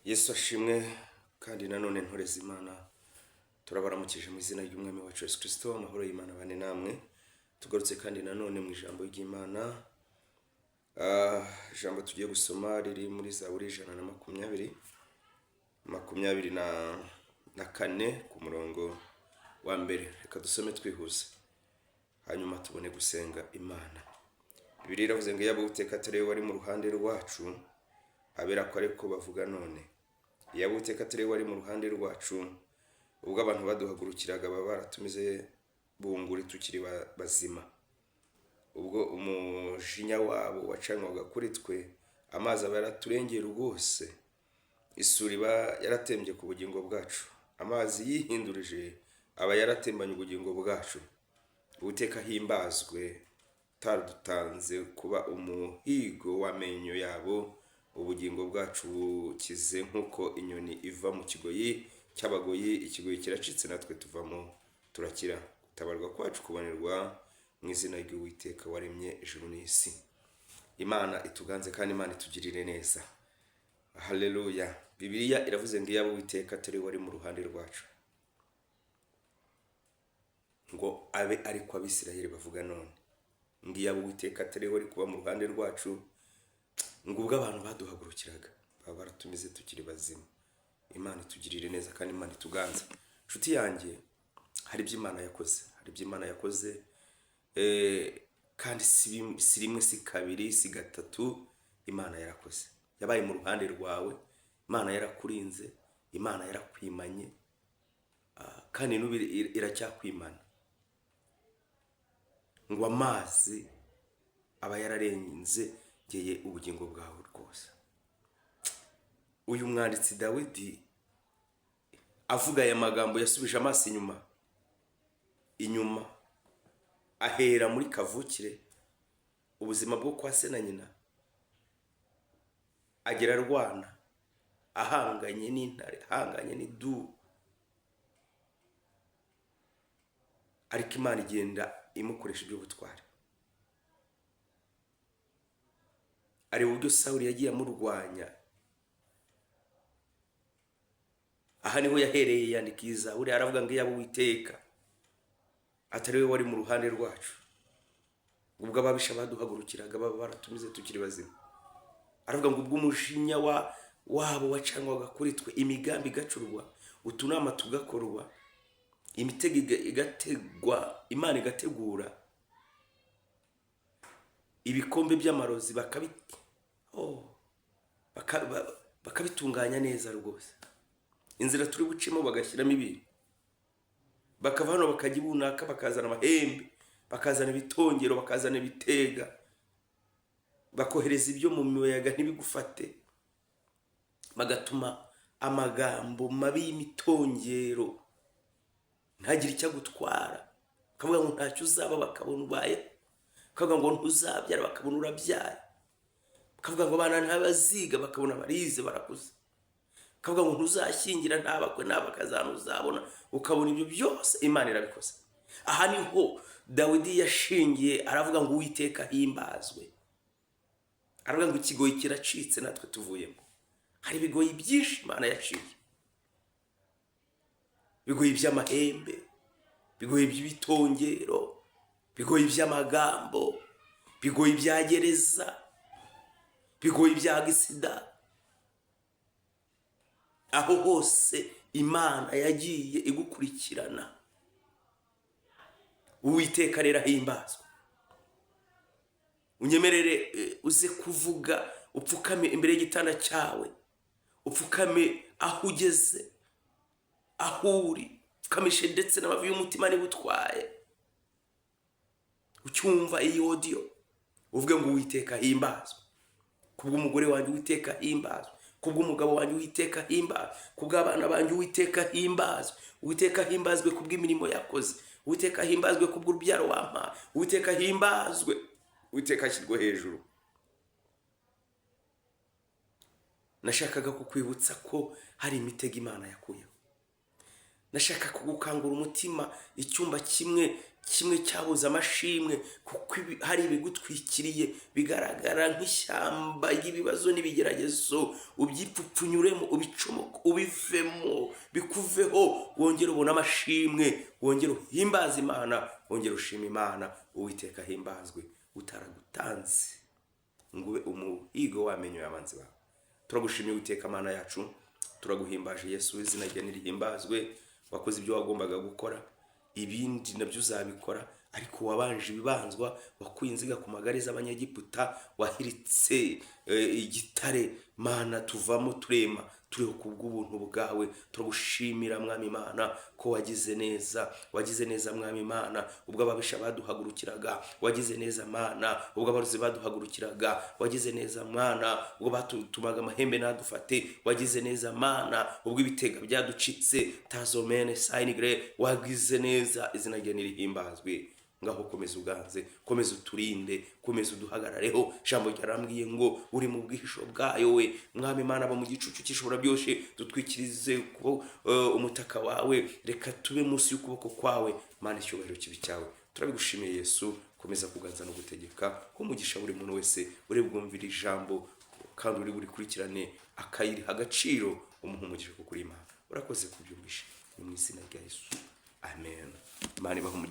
Yesu ashimwe. Kandi nanone, ntoreza Imana, turabaramukije mu izina ry'Umwami wacu Yesu Kirisito. Amahoro y'Imana bane namwe. Tugarutse kandi nanone mu ijambo ry'Imana. Ijambo tugiye gusoma riri muri Zaburi 120, 24 ku murongo wa mbere. Reka dusome twihuse, hanyuma tubone gusenga Imana. Bibiliya iravuze ngo: "Iyaba Uwiteka atari we wari mu ruhande rwacu, abera ko ariko bavuga none. Iyaba Uwiteka atari we wari mu ruhande rwacu, ubwo abantu baduhagurukiraga, baba baratumize bunguri tukiri bazima. Ubwo umujinya wabo wacanwaga kuri twe, amazi aba yaraturengeye rwose, isuri iba yaratembye ku bugingo bwacu, amazi yihindurije aba yaratembanye ubugingo bwacu. Uwiteka ahimbazwe, utadutanze kuba umuhigo w'amenyo yabo. Ubugingo bwacu bukize nk'uko inyoni iva mu kigoyi cy'abagoyi. Ikigoyi kiracitse, natwe tuvamo turakira. Gutabarwa kwacu kubonerwa mu izina ry'Uwiteka waremye ijuru n'isi." Imana ituganze kandi Imana itugirire neza. Haleluya! Bibiliya iravuze ngo: "Iyaba Uwiteka atari we wari mu ruhande rwacu, ngo abe ariko Abisirayeli bavuga none." Ngo iyaba Uwiteka atari we wari kuba mu ruhande rwacu, ngo ubwo abantu baduhagurukiraga, baba baratumize tukiri bazima. Imana itugirire neza kandi Imana ituganze. Inshuti yanjye, hari ibyo Imana yakoze, hari ibyo Imana yakoze, kandi si rimwe, si kabiri, si gatatu. Imana yarakoze, yabaye mu ruhande rwawe. Imana yarakurinze, Imana yarakwimanye, kandi n'ubu iracyakwimana. Ngo amazi aba yararengeye ubugingo bwawe rwose. Uyu mwanditsi Dawidi avuga aya magambo, yasubije amaso inyuma inyuma, ahera muri kavukire, ubuzima bwo kwa se na nyina, agera arwana, ahanganye n'intare, ahanganye n'idubu, ariko Imana igenda imukoresha iby'ubutwari. Areba uburyo Sawuli yagiye amurwanya. Aha niho yahereye yandika iyi zaburi, aravuga ngo: "Iyaba Uwiteka atari we wari mu ruhande rwacu, ubwo ababisha baduhagurukiraga, baba baratumize tukiri bazima." Aravuga ngo ubwo umujinya wabo wacanwaga kuri twe, imigambi igacurwa, utunama tugakorwa, imitego igategwa, Imana igategura ibikombe by'amarozi, bakabitunganya neza rwose, inzira turi bucemo bagashyiramo ibintu, bakava hano bakajya ibunaka, bakazana amahembe, bakazana ibitongero, bakazana ibitega, bakohereza ibyo mu miyaga ntibigufate, bagatuma amagambo mabi y'imitongero ntagire icyo agutwara, bakavuga ngo ntacyo uzaba, bakabona ubaye, bakavuga ngo ntuzabyara, bakabona urabyaye, bakavuga ngo abana ntabaziga, bakabona barize barakuze, bakavuga ngo ntuzashyingira, ntabakwe ntabakazana uzabona, ukabona ibyo byose Imana irabikoze. Aha niho Dawidi yashingiye, aravuga ngo: "Uwiteka ahimbazwe." Aravuga ngo: "Ikigoyi kiracitse, natwe tuvuyemo." Hari ibigoyi byinshi Imana yaciye: ibigoyi by'amahembe, ibigoyi by'ibitongero, ibigoyi by'amagambo, ibigoyi bya gereza, ibigoyi bya gisida. Aho hose Imana yagiye igukurikirana. Uwiteka rero ahimbazwe. Unyemerere, uze kuvuga, upfukame imbere y'igitanda cyawe, upfukame aho ugeze, aho uri, upfukamishe ndetse n'amavi y'umutima niba utwaye, ucyumva iyi audio, uvuge ngo: "Uwiteka ahimbazwe kubw'umugore wanjye, Uwiteka ahimbazwe kubw'umugabo wanjye, Uwiteka ahimbazwe kubw'abana banjye, Uwiteka ahimbazwe, Uwiteka ahimbazwe kubw'imirimo yakoze, Uwiteka ahimbazwe kubw'urubyaro wampaye, Uwiteka ahimbazwe, Uwiteka ashyirwe hejuru." Nashakaga kukwibutsa ko hari imitego Imana yakuyeho. Ndashaka kugukangura umutima. Icyumba kimwe kimwe cyabuze amashimwe kuko hari ibigutwikiriye bigaragara nk'ishyamba ry'ibibazo n'ibigeragezo. Ubyipfupfunyuremo, ubicomoke, ubivemo, bikuveho, wongere ubone amashimwe, wongere uhimbaze Imana, wongere ushime Imana. Uwiteka ahimbazwe utaragutanze ngo ube umuhigo w'amenyo y'abanzi bawe. Turagushimiye, Uwiteka Mana yacu, turaguhimbaje Yesu, izina ryawe nirihimbazwe. Wakoze ibyo wagombaga gukora, ibindi nabyo uzabikora, ariko wabanje ibibanzwa. Wakuye inziga ku magare z'Abanyegiputa, wahiritse igitare, Mana, tuvamo turema, turiho kubw'ubuntu bwawe. Turagushimira, Mwami Imana, ko wagize neza. Wagize neza, Mwami Imana, ubwo ababisha baduhagurukiraga. Wagize neza, Mana, ubwo abarozi baduhagurukiraga. Wagize neza, Mana, ubwo batutumaga amahembe ntadufate. Wagize neza, Mana, ubwo ibitega byaducitse tazomene sayinigre. Wagize neza, izina rye nirihimbazwe. Ngaho komeza uganze, komeza uturinde, komeza uduhagarareho. Ijambo ryarambwiye ngo uri mu bwihisho bwayo we, Mwami Imana, aba mu gicucu cy'Ishobora byose. Dutwikirize umutaka wawe, reka tube munsi y'ukuboko kwawe, Mana. Icyubahiro kibi cyawe. Turabigushimiye, Yesu. Komeza kuganza no gutegeka. Umugisha buri muntu wese uri bwumvire ijambo kandi uri burikurikirane akayiriha agaciro, umuha umugisha kuko uri Imana. Urakoze kubyumvisha. Ni mu izina rya Yesu, amen. Imana ibahe umugisha.